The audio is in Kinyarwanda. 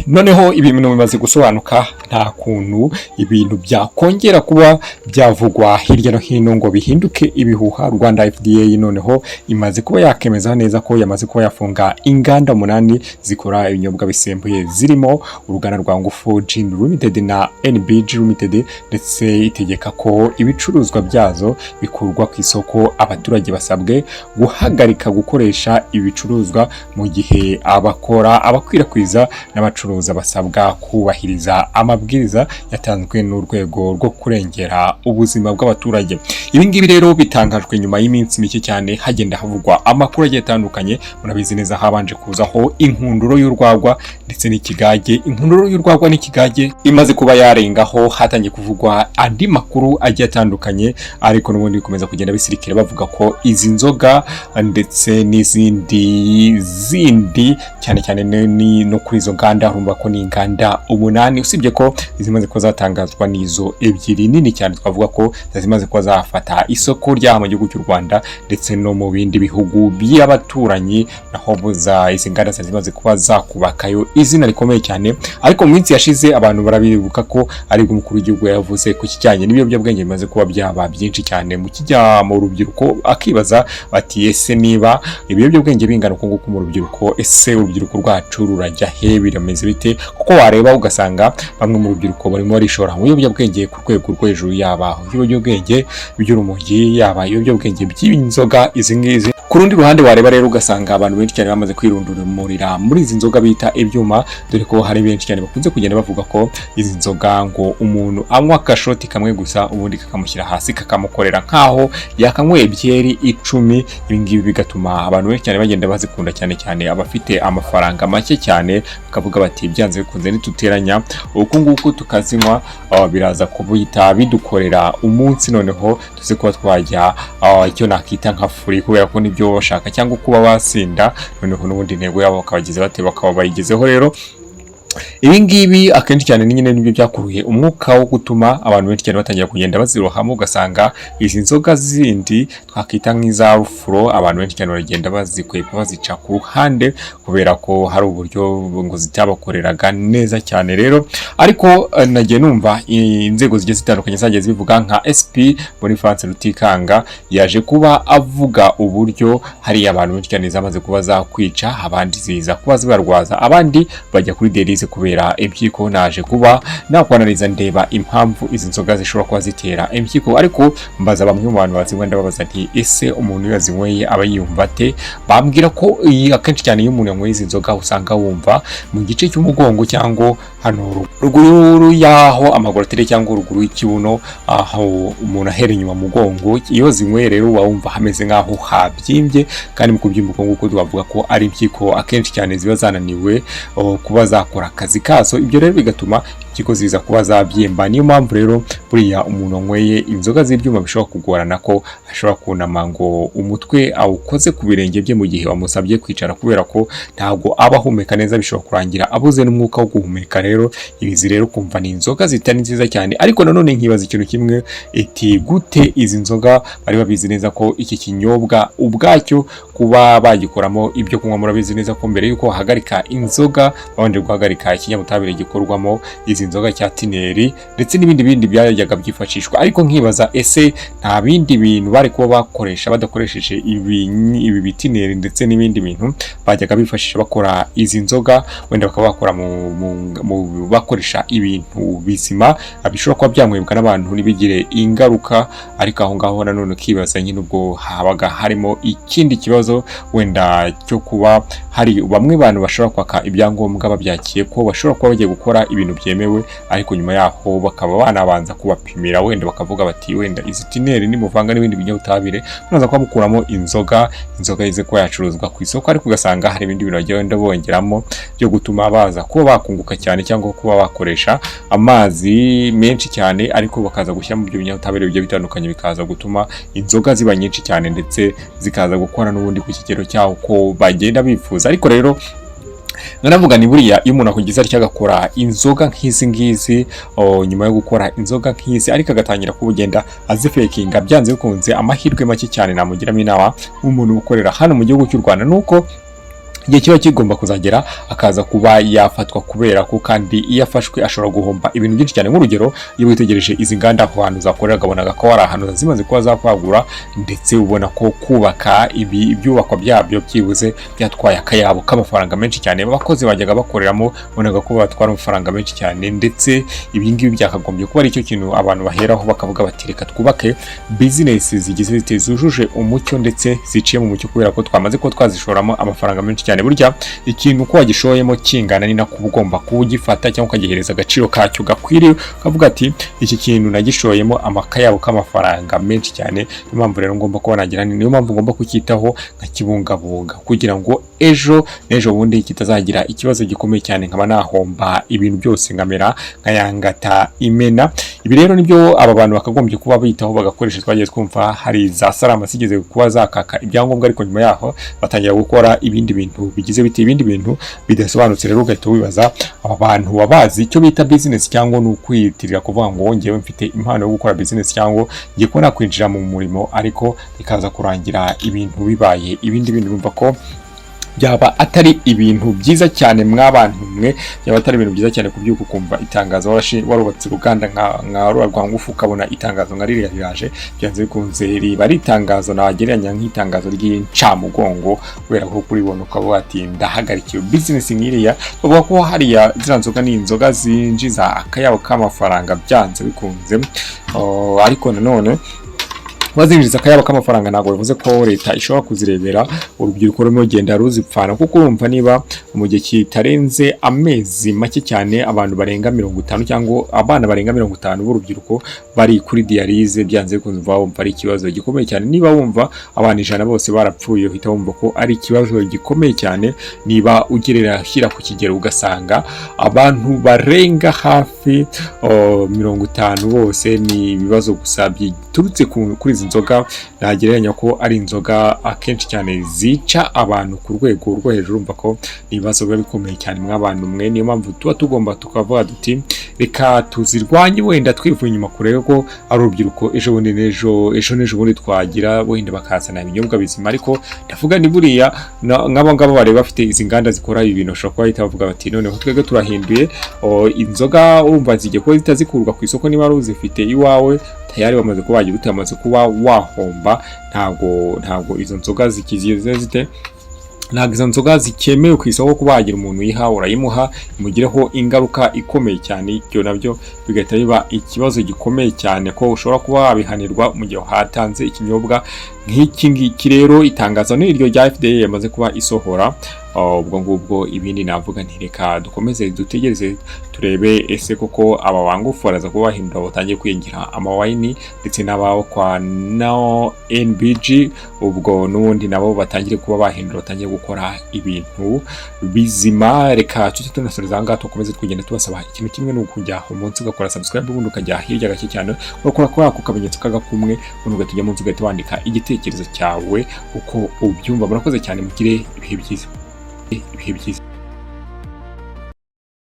Noneho ibintu bimaze gusobanuka, nta kuntu ibintu byakongera kuba byavugwa hirya no hino ngo bihinduke ibihuha. Rwanda FDA noneho imaze kuba yakemeza neza ko yamaze kuba yafunga inganda umunani zikora ibinyobwa bisembuye, zirimo uruganda rwa Ngufu Gin Limited na NBG Limited, ndetse itegeka ko ibicuruzwa byazo bikurwa ku isoko. Abaturage basabwe guhagarika gukoresha ibicuruzwa, mu gihe abakora, abakwirakwiza n'abacuruza basabwa kubahiriza amabwiriza yatanzwe n'urwego rwo kurengera ubuzima bw'abaturage. Ibi ngibi rero bitangajwe nyuma y'iminsi mike cyane hagenda havugwa amakuru agiye atandukanye. Murabizi neza, habanje kuzaho inkunduro y'urwagwa ndetse n'ikigage. Inkunduro y'urwagwa n'ikigage imaze kuba yarengaho, hatangiye kuvugwa andi makuru agiye atandukanye, ariko n'ubundi bikomeza kugenda bisirikira, bavuga ko izi nzoga ndetse n'izindi zindi, cyane cyane no kuri izo nganda. Urumva ko ni inganda umunani, usibye ko izimaze kuba zatangazwa n'izo ebyiri nini cyane, twavuga ko zimaze kuba zafata isoko ryaha mu gihugu cy'u Rwanda ndetse no mu bindi bihugu by'abaturanyi, naho buza izi nganda zimaze kuba zakubakayo izina rikomeye cyane. Ariko mu minsi yashize abantu barabibuka ko aribwo umukuru w'igihugu yavuze ku kijyanye n'ibiyobyabwenge bimaze kuba byaba byinshi cyane mu kijya mu rubyiruko, akibaza bati: "Ese niba ibiyobyabwenge bingana uku nguku mu rubyiruko, ese urubyiruko rwacu rurajya he? Birameze bite?" Kuko wareba ugasanga bamwe mu rubyiruko barimo barishora mu biyobyabwenge ku rwego rwo hejuru, yaba ibiyobyabwenge by'urumogi, yaba ibiyobyabwenge by'inzoga izi ngizi. Ku rundi ruhande wareba rero ugasanga abantu benshi cyane bamaze kwirundurumurira muri izi nzoga bita ibyuma, dore ko hari benshi cyane bakunze kugenda bavuga ko izi nzoga ngo umuntu anywa akashoti kamwe gusa, ubundi kakamushyira hasi, kakamukorera nkaho yakanyweye byeri 10. Ibi ngibi bigatuma abantu benshi cyane bagenda bazikunda, cyane cyane abafite amafaranga make cyane, bakavuga bati: "Byanze bikunze nituteranya uku nguku tukazinywa, biraza kubuhita bidukorera umunsi, noneho tuze kuba twajya icyo nakita nka free," kubera ko nibyo bashaka, cyangwa kuba basinda, noneho n'ubundi intego yabo bakabagize bate, bakaba bayigezeho. Rero ibi ngibi akenshi cyane nyine nibyo byakuruye umwuka wo gutuma abantu benshi cyane batangira kugenda bazirohamo, ugasanga izi nzoga zindi twakita nk'iza rufuro abantu benshi cyane baragenda bazikwepa, bazica ku ruhande, kubera ko hari uburyo ngo zitabakoreraga neza cyane. Rero ariko nagiye numva inzego zigiye zitandukanye zagiye zibivuga, nka SP Boniface Rutikanga yaje kuba avuga uburyo hari abantu benshi cyane zamaze kuba zakwica, abandi ziza kuba zibarwaza, abandi bajya kuri dialyse kubera impyiko. Naje kuba nakwanariza, ndeba impamvu izi nzoga zishobora kuba zitera impyiko, ariko mbaza bamwe mu bantu bazinywa, ndababaza nti: "Ese umuntu iyo yazinyweye aba yiyumva ate?" Bambwira ko iyi akenshi cyane iyo umuntu yanyweye izi nzoga usanga wumva mu gice cy'umugongo, cyangwa hano ruguru y'aho amaguru atereye, cyangwa ruguru y'ikibuno, aho umuntu ahera inyuma mu mugongo. Iyo zinyweye rero uba wumva hameze nk'aho habyimbye, kandi mu kubyimba uko nguko twavuga ko ari impyiko akenshi cyane ziba zananiwe kuba zakora akazi kazo. Ibyo rero bigatuma impyiko ziza kuba zabyimba. Niyo mpamvu rero buriya umuntu wanyweye inzoga z'ibyuma bishobora kugorana ko ashobora kunama ngo umutwe awukoze ku birenge bye mu gihe wamusabye kwicara, kubera ko ntabwo aba ahumeka neza, bishobora kurangira abuze n'umwuka wo guhumeka. Rero izi rero kumva ni inzoga zitari nziza cyane. Ariko nanone nkibaza ikintu kimwe, iti: "Gute izi nzoga bari babizi neza ko iki kinyobwa ubwacyo kuba bagikoramo ibyo kunywa?" Murabizi neza ko mbere y'uko bahagarika inzoga babanje guhagarika ikinyabutabire gikorwamo izi nzoga cya tineri, ndetse n'ibindi bindi byajyaga byifashishwa. Ariko nkibaza: ese nta bindi bintu bari kuba bakoresha badakoresheje ibi bitineri ndetse n'ibindi bintu bajyaga bifashisha bakora izi nzoga, wenda bakaba bakora mu bakoresha ibintu bizima bishobora kuba byanywebwa n'abantu ntibigire ingaruka? Ariko aho ngaho nanone ukibaza nyine ubwo habaga harimo ikindi kibazo wenda cyo kuba hari bamwe bantu bashobora kwaka ibyangombwa babyakiye ko bashobora kuba bagiye gukora ibintu byemewe, ariko nyuma yaho bakaba banabanza kubapimira, wenda bakavuga bati: "Wenda izi tineri nimuvanga n'ibindi binyabutabire munaza kuba mukuramo inzoga, inzoga ize kuba yacuruzwa ku isoko." Ariko ugasanga hari ibindi bintu bagenda bongeramo byo gutuma baza kuba bakunguka cyane, cyangwa kuba bakoresha amazi menshi cyane, ariko bakaza gushyiramo ibyo binyabutabire bigiye bitandukanye, bikaza gutuma inzoga ziba nyinshi cyane, ndetse zikaza gukora n'ubundi ku kigero cyaho ko bagenda bifuza. Ariko rero nanavuga ni buriya iyo umuntu akugize atya agakora inzoga nk'izi ngizi, nyuma yo gukora inzoga nk'izi ariko agatangira kuba ugenda azifekinga, byanze bikunze amahirwe make cyane namugiramo inama nk'umuntu ukorera hano mu gihugu cy'u Rwanda nuko Igihe kiba kigomba kuzagera akaza kuba yafatwa, kubera ko kandi iyo afashwe ashobora guhomba ibintu byinshi cyane. Nk'urugero, iyo witegereje izi nganda aho hantu zakoreraga, wabonaga ko hari ahantu zimaze kuba zakwagura, ndetse ubona ko kubaka ibi ibyubakwa byabyo byibuze byatwaye akayabo k'amafaranga menshi cyane. Abakozi bajyaga bakoreramo ubonaga ko batwara amafaranga menshi cyane, ndetse ibi ngibi byakagombye kuba ari cyo kintu abantu baheraho bakavuga bati: "Reka twubake bizinesi zigize zite, zujuje umucyo ndetse ziciye mu mucyo," kubera ko twamaze kuba twazishoramo amafaranga menshi cyane. Burya ikintu uko wagishoyemo kingana ni nako uba ugomba kuwugifata cyangwa ukagihereza agaciro kacyo gakwiriye, ukavuga ati: "Iki kintu nagishoyemo amakayabo k'amafaranga menshi cyane, niyo mpamvu rero ngomba kuba nagira, niyo mpamvu ngomba kucyitaho nkakibungabunga, kugira ngo ejo n'ejo bundi kitazagira ikibazo gikomeye cyane, nkaba nahomba ibintu byose, nkamera nkayangata imena." Ibi rero nibyo aba bantu bakagombye kuba bitaho bagakoresha. Twagiye twumva hari za Salama zigeze kuba zakaka ibyangombwa, ariko nyuma yaho batangira gukora ibindi bintu bigize biti, ibindi bintu bidasobanutse. Rero ugahita wibaza, aba bantu baba bazi icyo bita business, cyangwa ni ukwiyitirira kuvuga ngo ngewe mfite impano yo gukora business, cyangwa ngiye kuba nakwinjira mu murimo, ariko bikaza kurangira ibintu bibaye ibindi bintu? Urumva ko byaba atari ibintu byiza cyane mw'abantu mwe, byaba atari ibintu byiza cyane kubyuka ukumva itangazo, warubatse uruganda nka ruriya rwa Ngufu, ukabona itangazo nka ririya riraje. Byanze bikunze riba ari itangazo nagereranya nk'itangazo ry'incamugongo, kubera ko kuribona ukavuga ati: "Ndahagarika iyo business nk'iriya." Bavuga ko hariya ziriya nzoga ni inzoga zinjiza akayabo k'amafaranga byanze bikunze. Oh, ariko nanone bazinjiza akayabo k'amafaranga ntabwo bivuze ko leta ishobora kuzirebera urubyiruko rurimo rugenda ruzipfana, kuko urumva niba mu gihe kitarenze amezi make cyane abantu barenga 50 cyangwa abana barenga 50 b'urubyiruko bari kuri dialyse, byanze bikunze uba wumva ari ikibazo gikomeye cyane. Niba wumva abantu 100 bose barapfuye, uhita wumva ko ari ikibazo gikomeye cyane. Niba ugerera shyira ku kigero ugasanga abantu barenga hafi 50 bose ni ibibazo gusa biturutse kuri izi nzoga, nagereranya ko ari inzoga akenshi cyane zica abantu ku rwego rwo hejuru, urumva ko ni ibibazo biba bikomeye cyane mw'abantu mwe. Niyo mpamvu tuba tugomba tukavuga duti: "Reka tuzirwanye," wenda twivuye inyuma kurebe ko ari urubyiruko ejo bundi n'ejo, ejo n'ejo bundi twagira wenda bakazana ibinyobwa bizima. Ariko ndavuga ni buriya nk'abo ngabo bari bafite izi nganda zikora ibi bintu, bashobora kuba bahita bavuga bati: "Noneho twebwe turahinduye." Inzoga urumva zigiye kuba zihita zikurwa ku isoko. Niba wari uzifite iwawe, tayari bamaze kuba wagira ute, bamaze kuba wahomba. Ntabwo izo nzoga zikizize zite, ntabwo izo nzoga zikemewe ku isoko kuba wagira umuntu uyiha, urayimuha imugireho ingaruka ikomeye cyane. Ibyo nabyo bigahita biba ikibazo gikomeye cyane ko ushobora kuba wabihanirwa mu gihe hatanze ikinyobwa nk'iki ngiki. Rero itangazo ni iryo rya FDA yamaze kuba isohora. Ubwo ngubwo ibindi navuga nti reka dukomeze dutegereze turebe ese koko aba bangufu baraza kuba bahindura, batangiye kwingira amawayini, ndetse n'ababo kwa no NBG, ubwo n'ubundi nabo batangire kuba bahindura, batangire gukora ibintu bizima. Reka tujye tunasoreza aha ngaha, dukomeze tugenda tubasaba ikintu kimwe, ni ukujya umunsi ugakora subscribe, ubundi ukajya hirya gake cyane ugakora kuri ako kamenyetso k'agakumwe, ubundi ugahita ujya munsi ugahita wandika igitekerezo cyawe uko ubyumva. Murakoze cyane, mugire ibihe byiza, ibihe byiza.